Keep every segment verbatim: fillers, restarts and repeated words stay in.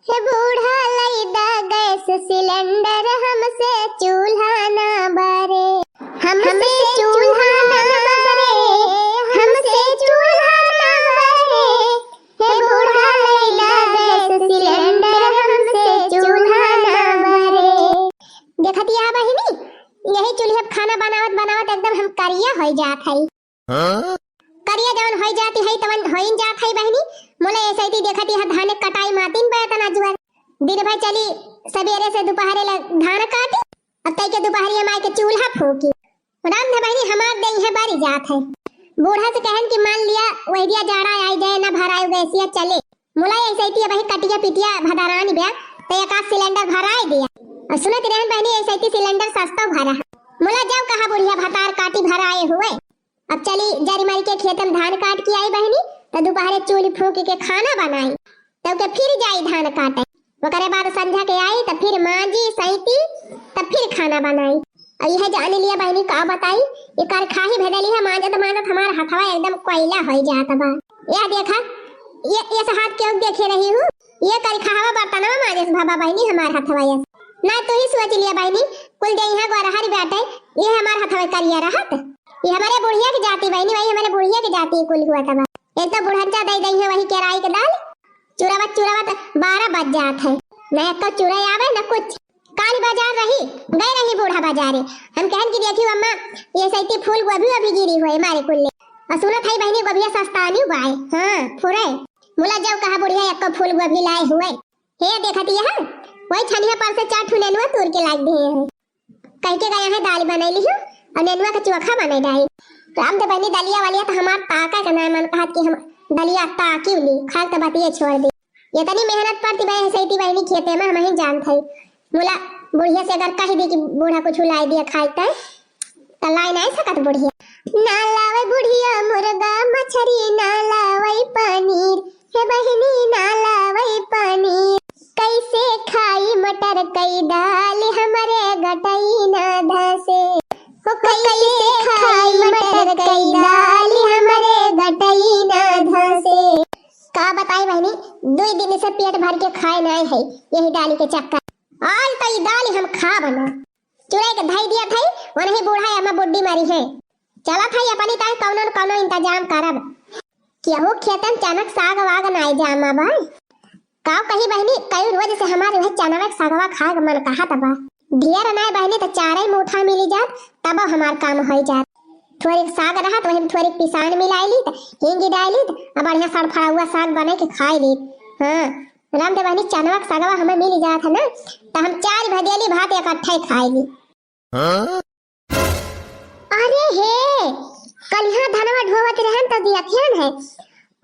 हे बूढ़ा लई दा गैस सिलेंडर, हमसे चूल्हा ना बरे, हमसे चूल्हा ना बरे, हमसे चूल्हा ना बरे। हे बूढ़ा लई दा गैस सिलेंडर, हमसे चूल्हा ना बरे। देखत या बहिनी, यही चूल्हे पे खाना बनावत बनावत एकदम हम करिया होइ जात हई। हाँ? करिया जवन होइ जाती है तवन होइन जात है बहिनी। मोला ऐसे ही देखत यह धान कटाई मातिन बे तना जुआर। दिन भर चली सबेरे से दोपहरे लग धान काटी, अब तई के दोपहरी हम आए के चूल्हा फूकी। राम धे बहिनी हमार देह है बारी जात है। बूढ़ा से कहन कि मान लिया वही दिया जाड़ा आई जाए ना भराए गैसिया चले। मोला ऐसे ही अबही कटिया पिटिया भदरान ब्या, तो एक आध सिलेंडर भराए दिया। और सुनत रहन बहिनी ऐसे ही सिलेंडर सस्ता भरा है। मोला जब कहा बुढ़िया भतार काटी भराए हुए। अब चली जरी मरी के खेत में धान काट के आई बहिनी, तो दोपहरे चूल्ही फूंक के खाना बनाई, तब के फिर जाई धान काटे। ओकरे बाद संझा के आई, तो फिर मांजी सैती, तब फिर खाना बनाई। और यह जान लिया बहिनी का बताई, ये करखाही भेदली है, मांजत मांजत हमार हथवा एकदम कोयला हो जात बा। यह देखा, ये, ये से हाथ क्यों देखे रही हूँ, ये करखावा बर्तनवा मांजस बाबा बहिनी हमार हथवा ये। ना तू ही सोच लिया बहिनी, कुल देहिया गोरहर बाटे, ये हमार हथवा करिया रहत। ये हमारे बुढ़िया के जाती बहिनी, वही हमारे बुढ़िया के जाती कुल हुआ तबा। एक तो बुढ़ंचा दई दई है वही केराई के दाल, चुरावत चुरावत बारह बज जात है, न एक तो चुरा आवे न कुछ। काली बाजार रही, गए रही बूढ़ा बाजारे। हम कहन कि देखी अम्मा, ये सैती फूल गोभी अभी गिरी हुए मारे कुल्ले। और सुनत है बहिनी गोभिया सस्ता नहीं बाए। हाँ, फुरे। मुला जब कहा बुढ़िया एक फूल गोभी लाए हुए। हे देखत यह, वही छनिया पर से चार ठू नेनुआ तोड़ के लाग दिए हैं। कह के गया है दाल बनैली हूँ और नेनुआ का चोखा बने डाई। राम दे बहिनी दलिया वालिया तो हमार ताका के ना मन कहत कि हम दलिया ताकी ली, खाल तो बतिये छोड़ दी। इतनी मेहनत पड़ती बे सैती बहिनी खेते में हम ही जानत है। मुला बुढ़िया से अगर कह दी कि बूढ़ा कुछ लाई दिया खाए तय, तो लाई नहीं सकत बुढ़िया। ना लावे बुढ़िया मुर्गा मछरी, ना लावे पनीर, हे बहिनी ना लावे पनीर। कैसे खाई मटर कई दाल, हमरे गटई ना धसे। हो कैसे खाई मटर कई दाल, हमरे गटई ना धसे। का बताई बहिनी, दुई दिन से पेट भर के खाए नाई है, यही दाल के चक्कर। आज तो ई दाल हम खा बना। चुराई के धई दिया था, वनही बूढ़ा अम्मा बुड्ढी मारी है। चला था अपनी ताई कौनो न कौनो इंतजाम करब। केहू खेतन चनक साग वाग नाई जामा बा। काव कही बहिनी, कई रोज से हमारे वह चनवा के सागवा खाए के मन कहत बा। ढेर नाई बहिनी तो चारे मुठा मिली जात, तब हमार काम होई जात। थोड़ी साग रहत, वही में थोड़ी पिसान मिलाई लीत, हींग डाल लीत, अब बढ़िया सड़फड़ाउआ साग बने के खाई लीत। हाँ, राम दे बहिनी चनवा के सागवा हमें मिली जात है ना, तो हम चार भदेली भात इकट्ठे खाई ली। हाँ? अरे हे, कलिहा धनवा ढोवत रहन त दियथियन है,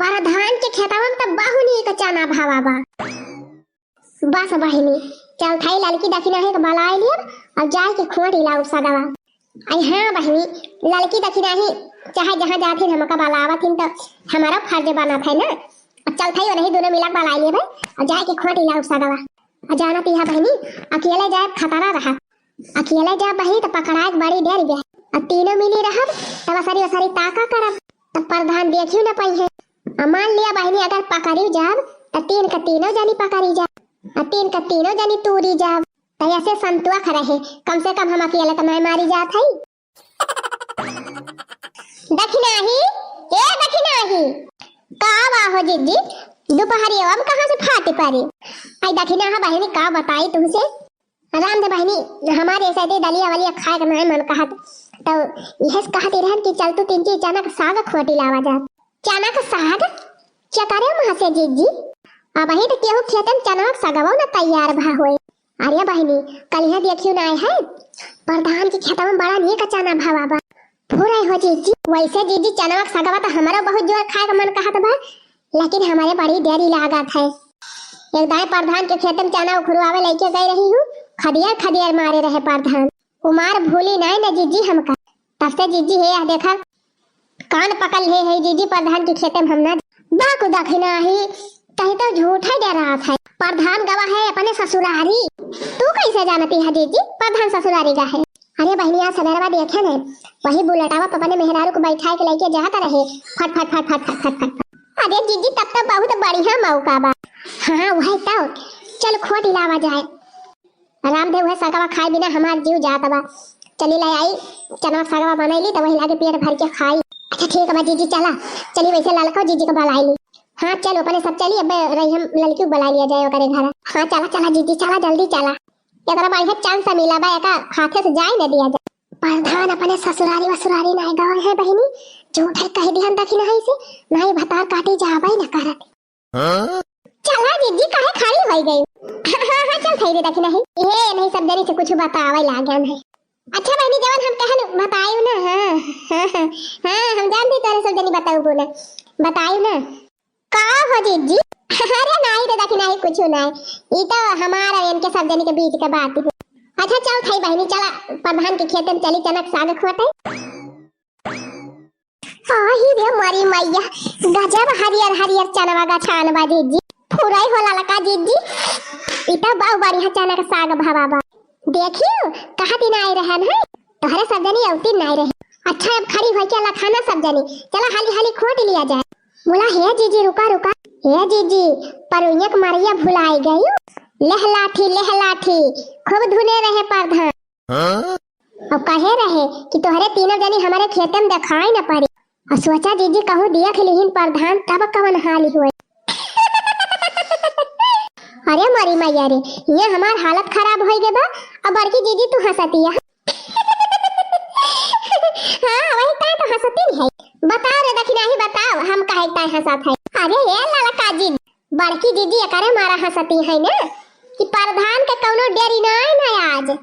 प्रधान के खेतवा में त बहु नीक चना भावा बा। बस बहिनी, चल थाई ललकी दखिनाही के बलाए लियब, अब जाए के खोटी लाउब सगवा। आई हाँ बहिनी, ललकी दखिनाही चाहे जहाँ जाथिन हमका बलावथिन त हमारा फर्ज बनत है ना। अब चल थाई वनही दोनों मिला के बलाए लियब, अब जाए के खोटी लाउब सगवा। अब जानत इहा बहिनी, अकेले जाए खतरा रहा। अकेले जाब बहिनी त पकड़ाए के बड़ी डर बे। अब तीनों मिली रहब, तब असरी असरी ताका करब, तब प्रधान देखियो न पइहे। अब मान लिया बहिनी अगर पकड़ी जाब, त तीन का तीनों जनी पकड़ी जाब, अब तीन का तीनों जनी तूरी जाब, त ऐसे संतोख रहे, कम से कम हम अकेले त मैं मारी जात हई। दखिनाही, ए दखिनाही, का बा हो जिज्जी, दुपहरिया अब कहाँ से फाटी पड़ी? आई दखिनाहा बहिनी का बताई तुमसे, राम दे बहिनी, हमारे ऐसे दे दलिया वलिया खाए के नाय मन कहत, तो यह कहती रहन कि चल तू तीन चीज चना के साग खोटी लावा जा। चना के साग? चकरे वहाँ से जिज्जी, अब ही तो केहू खेतन चना के सगवो न तैयार भा होए। अरे बहिनी, कलिहा देखियो नाय है, प्रधान के खेतवा में बड़ा नीक चना भावा बा। फुरै हो जिज्जी, वैसे जिज्जी चनवा के सगवा तो हमरो बहुत जोर खाए के मन कहत बा, लेकिन हमारे बड़ी देरी लागत है। एक दाई प्रधान के खेत में चना उखरुआवे लेके गई रही हूँ, खदियर खदियर मारे रहे प्रधान। उमार भूली नाय न जिज्जी हमका। तब से जिज्जी हे यह देखा, कान पकड़ ले है जिज्जी, प्रधान के खेते में हम ना। बाकु दखिनाही, कहीं तो झूठा डरात है। प्रधान गवा है अपने ससुरारी। तू कैसे जानती है जिज्जी, प्रधान ससुरारी गा है? अरे बहिनी, आज सवेरवा देखे ने, वही बुलेटवा पर अपने मेहरारू को बैठाए के लेके जात रहे, फट फट फट फट फट फट फट। अरे जिज्जी, तब तो बहुत बढ़िया मौका बा। हाँ, वही तो। चल खोट लावा जाए। रामदेव है सगवा खाए बिना हमार जीव जात बा। चली ले आई, चनवा सगवा बनैली त वही लागे पेट भर के खाई। अच्छा ठीक बा जीजी, चला। चली वैसे ललका जीजी के बुलाई ली। हाँ चलो अपने सब चली, अब रही हम ललकी को बुला लिया जाए ओकरे घर। हाँ चला चला जीजी चला, जल्दी चला। एकरा बढ़िया chance मिला बा, एका हाथे से जाए न दिया जाए। प्रधान अपने ससुरारी वसुरारी नाय गवा है बहिनी, झूठे कह दिहन दखिनही से, नाय भतार काटी जाबे न करत। हाँ? चला जीजी काहे खड़ी होई गई? हाँ, हाँ, हाँ, चल खड़ी दखिनही। ए नहीं सब जनी से कुछ बतावे लागन है। अच्छा बहिनी जवन हम कहन बतायु ना, हाँ, हाँ, हाँ, हाँ, हम जानते तोरे सब जनी बताऊ ना, बतायु ना। का हो जीजी? अरे नाई रे दखिनही कुछ नाई, ई तो हमारा इनके सब जनी के बीच के बात है। अच्छा चल थाई बहिनी चला, प्रधान के खेते में चली चनक साग खोटे। आही रे मोरी मैया, गजब हरियर हरियर चनवा गछान बा जीजी। फुरई होला लका जीजी। ई त बहु बढ़िया चनक साग भवा बा। देखियो, कहा दिन आए रहन है, तोहरे सब जनी अवती नाय रहे। अच्छा अब खड़ी होई के लखाना सब जनी, चला हाली हाली खोट लिया जाए। बोला हे जीजी रुका रुका, हे जीजी, परुइया के मरिया भुलाई गई। लेह लाठी लेह लाठी, खूब धुने रहे प्रधान। हाँ? अब कहे रहे कि तोहरे तीनों जनी हमारे खेते में देखाई न पड़ी। और सोचा जीजी कहूँ देख लिहिन प्रधान तब कवन हाल हुए। अरे मरी मैया रे, ये हमार हालत खराब होई गे बा। अब बड़की जीजी तू हंसतिया। हाँ वही का तो हंसती है। बताओ रे दखिनही बताओ हम काहे ताय हंसत है। अरे हे ललका जीजी, बड़की जीजी एकरे मारा हंसती है ना कि प्रधान के कौनो डेरी नाय ना आज।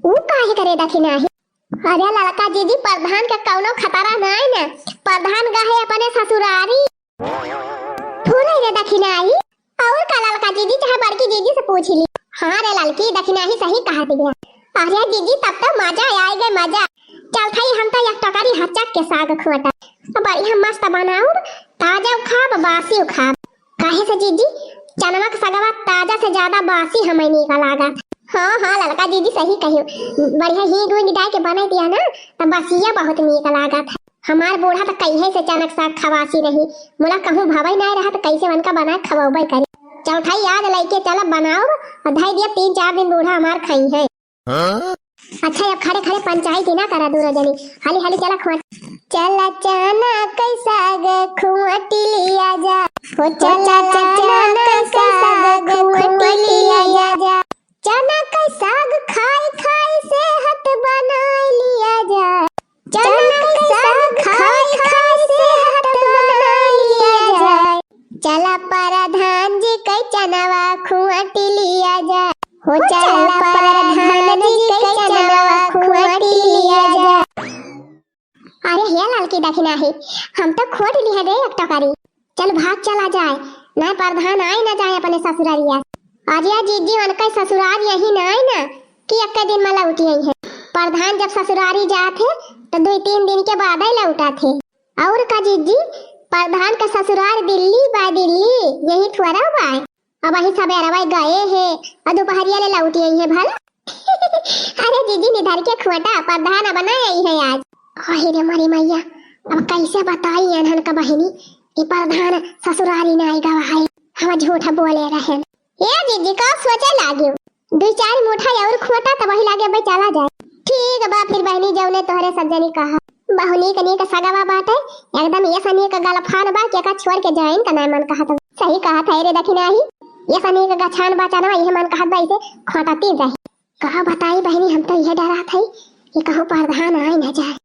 ऊ काहे करे दखिनही? अरे ललका जीजी प्रधान के कौनो खतरा नाय ना, प्रधान गए अपने ससुरारी। फुरई रे दखिनही। और का ललका जीजी चाहे बड़की जीजी से पूछ ली। हाँ रे ललकी दखिनही सही कहा दिया। अरे जीजी तब तो मजा आए गे मजा। चल थाई हम तो एक टोकरी हचक के साग खोटा। बढ़िया मस्त बनाऊ, ताजा खाब बासी खाब। काहे से जीजी, चनवा के सगवा ताजा से ज्यादा बासी हमें नीक लागत। हाँ, हाँ, ललका जीजी सही कहियो। बढ़िया हींग वींग डाल के बनाई दिया ना, तब बसिया बहुत नीक लागत है। हमार बूढ़ा तो कहिए से चनक साग खवासी नहीं, मुला कहूँ भवई नाय रहा तो कैसे उनका बना खवबे करी। चौथाई आज लइके चलब बनाओ और धई दिया, तीन चार दिन बूढ़ा हमार खाई है। हाँ? अच्छा, अब खड़े खड़े पंचायती ना करा दूनो जनी, हाली हाली चला खोट। चला चना के साग खोट लिया जा, हो चला चना के साग खोट लिया जा। चना के साग खाई खाई सेहत बनाई लिया जा। चना के साग खाई खाई सेहत बनाई लिया जाए। चला प्रधान जी के चनवा खोट लिया जाए। हो चला प्रधान जी के चनवा खोट लिया जाए। अरे हे ललकी दखिनही, हम तो खोट लिहे रे एक टोकरी। चल भाग चला जाए, ना प्रधान आए ना जाए अपने ससुरारिया। अरे जीजी उनके ससुरार यही ना आए ना कि एक दिन में लौट आई है। प्रधान जब ससुरारी जात है तो दो तीन दिन के बाद ही लौटत है। और का जीजी, प्रधान का ससुरार दिल्ली बा, दिल्ली, यही थोड़ा बा। अब वही सबेरवा गए है और दोपहरिया ले लौट आई है भला। अरे जीजी निधर के खोटा, प्रधान अब ना आई है आज। अहे रे मोरी मैया, अब कैसे बताई अनहन का बहिनी, ई प्रधान ससुरारी ना आई गवा है, हम झूठ बोले रहन। ए जीजी का सोचे लागियो, दो चार मुठा और खोटा तो वही लागे भाई चला जाए। ठीक बा फिर बहिनी, जौने तोहरे सब जनी कहा। बहु नीक नीक सगवा बाटे, एकदम ये सनी के गलफान बा, के का छोड़ के जाइन का नाय मन कहत। सही कहत है रे दखिनही, ये सनी के गछान बा चनवा, ये मन कहत बा इसे खोटती रही। का बताई बहिनी, हम तो ये डरात है कि कहूँ प्रधान आए न जाए।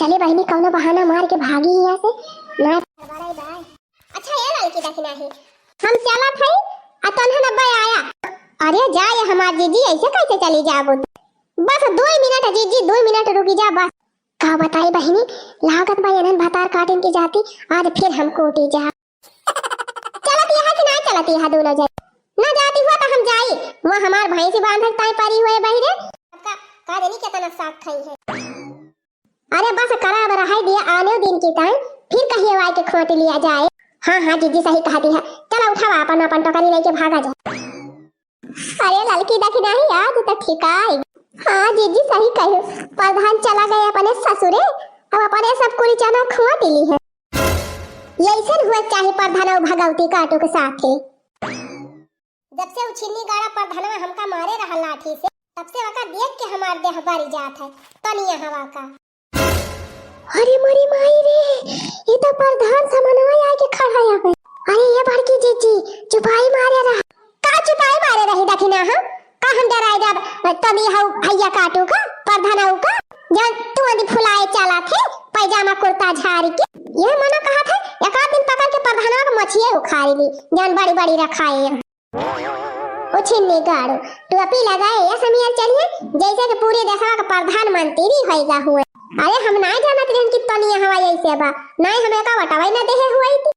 चले बहिनी, कौनो बहाना मार के भागी यहाँ से, ना। अच्छा ये ललकी दखिनही, हम चलत है, आ तनहन अब्बा आया। अरे जा ये हमार जीजी, ऐसे कैसे चली जाबू? बस दो मिनट जीजी, दो मिनट रुकी जा बस। का बताई बहिनी, लागत बा एनन भतार काटिन की जाती, आज फिर हम कोटी जा। चलत यहाँ कि ना चलत यहाँ दोनों जन? ना जाती हुआ तो हम जाई, वहाँ हमार भैंसी बांधक ताई परी हुए बहिरे। का, का जानी कितना साग खाई है। अरे बस करा, अब रहाई दिया आने दिन की ताई, फिर कहिए वाई के खोट लिया जाए। हाँ, हाँ, जीजी सही कहती है। चला उठावा, अपन, अपन टोकरी लेके भागा जाए। अरे ललकी दखिनही, आज तो ठिकाई। हाँ, जीजी सही कहे, प्रधान चला गए अपने ससुरे, अब अपने सब कुड़ी चना खोट ली है। यैसन हुए चाहे प्रधान और भगवती काटो के साथे। जब से उ छिन्नी गाड़ा परधनवा हमका मारे रहा लाठी से, तब से ओका देख के हमार देह बरी जात है। तनिया हवा का। अरे मोरी माई रे, ई तो परधान समनवा आके खड़ा है। अरे ये बड़की जीजी, चुपाई मारे रहा। का चुपाई मारे रही दखिना हम? का हम डराए जाब? तनी हऊ भैया काटू का, परधनऊ का? जान तू अंदी फुलाए चला थे, पैजामा कुर्ता झाड़ के। ये मनो कहा थे, एक आध दिन पकड़ के परधनवा के मछिए उखाड़ ली, जान बड़ी बड़ी रखाए। ओ छिन्नी गाड़ो, टोपी लगाए या समियर चलिए, जैसे कि पूरे देशवा का प्रधानमंत्री होइगा हुए। अरे हम नाय जानत रहन कि तनिया हवा ऐसे बा, नाय हमें का वटवाई ना देहे हुए थी।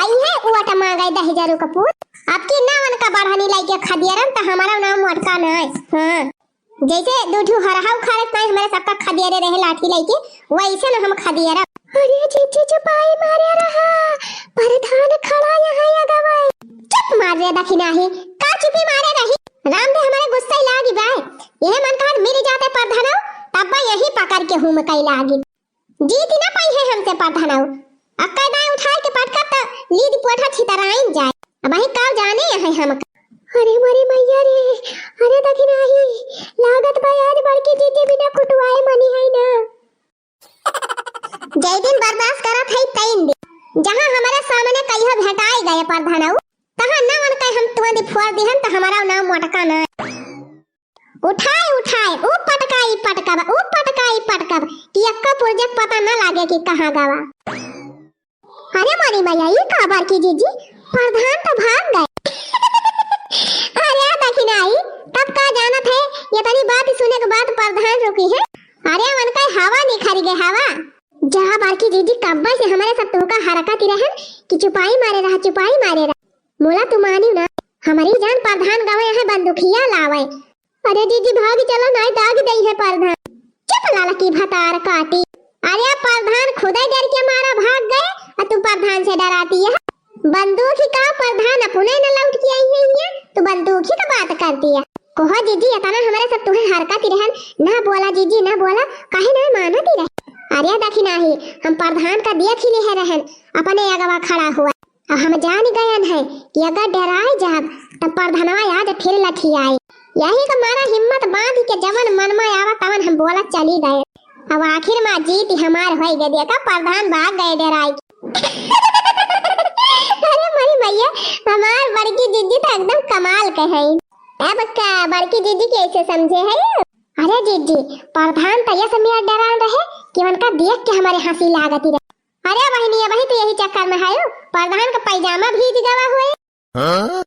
आई है वट मांगे दहिजरू कपूर, आपकी ना उनका बढ़ानी लाई के खदियरन तो हमारा नाम वटका नाय। हाँ। जैसे दू ठो हरहा उखाड़त नाई हमरे सबका खदियरे रहे लाठी लइके, वैसे न हम खदियरा। अरे जीजी चुपाई मारे रहा, परधान खड़ा यहाँ अगवा। चुप मार रे दखिनाही, का चुपी मारे रही? राम दे हमरे गुस्सा लागी बाय। यह मन कहत मिल जाते परधनऊ, तब यही पकड़ के हुमकई लागी। जीत ना पाई है हमसे परधनऊ। अक्का दाएं उठाए के पटकब त लीद पोठा छितराइन जाए। अबहीं का जाने है हमका। अरे मोरी मैया रे, अरे दखिनाही, लागत बा आज बड़की जीजी बिना कुटवाए मनी है ना। जय दिन बर्दाश्त करत है तैन दिन। जहाँ हमारे सामने कहियो भेटाए गए परधनऊ, तहाँ न उनका हम तुरंत फोड़ दिहन त हमारा नाम मोटका ना। उठाए, उठाए, ऊ पटका, ई पटकब, ऊ पटका, ई पटकब, कि एक्को पुर्जे क पता न लागे कि कहाँ गवा। अरे मोरी मैया, ई का बड़की जीजी, परधान तो भाग गए। अरे दखिनाही, तब का जानत है, ये तनी बात सुने के बाद परधान रुकी है। अरे उनका हवा निखर गए, हवा। जा बड़की जीजी, कब्बे से हमारे सब तुमका हरकत ही रहन कि चुपाई मारे रहा, चुपाई मारे रहा। मोला तू मानियो ना, हमारी जान परधान गवे यहाँ बंदूकिया लावे। अरे जीजी भाग चलो, नाई दाग दई है परधान। चुप लाला की भतार काटी। अरे परधान खुदे डर के मारा भाग गए, और तू परधान से डराती है। बंदूक ही का परधान अपने न लौट के आई है ये, तू बंदूक ही का बात करती है। कोहो जीजी, इतना हमारे सब तुम्हें हरकत ही रहन, ना बोला जीजी, ना बोला, काहे ना मानती रहे। अरे दखिनाही, हम परधान का देख ही लिहे रहन, अपने अगवा खड़ा हुआ। अब हम जान गयन है कि अगर डराए जाब, तब परधनवा आज फिर लठियाए। यही का मारा हिम्मत बांध के जवन मन में आवा तवन हम बोला चली गए। अब आखिर में जीत हमार होई गए, देखा परधान भाग गए डराए के। अरे मोरी मैया, हमार बड़की जीजी तो एकदम कमाल के है। अब का बड़की जीजी के ऐसे समझे है? अरे जीजी, परधान तो ये समय डरान रहे कि उनका देख के हमारे हंसी लागती रहे। अरे बहिनी, अबही तो यही चक्कर में है, परधान का पैजामा भीज गवा हुए। हाँ?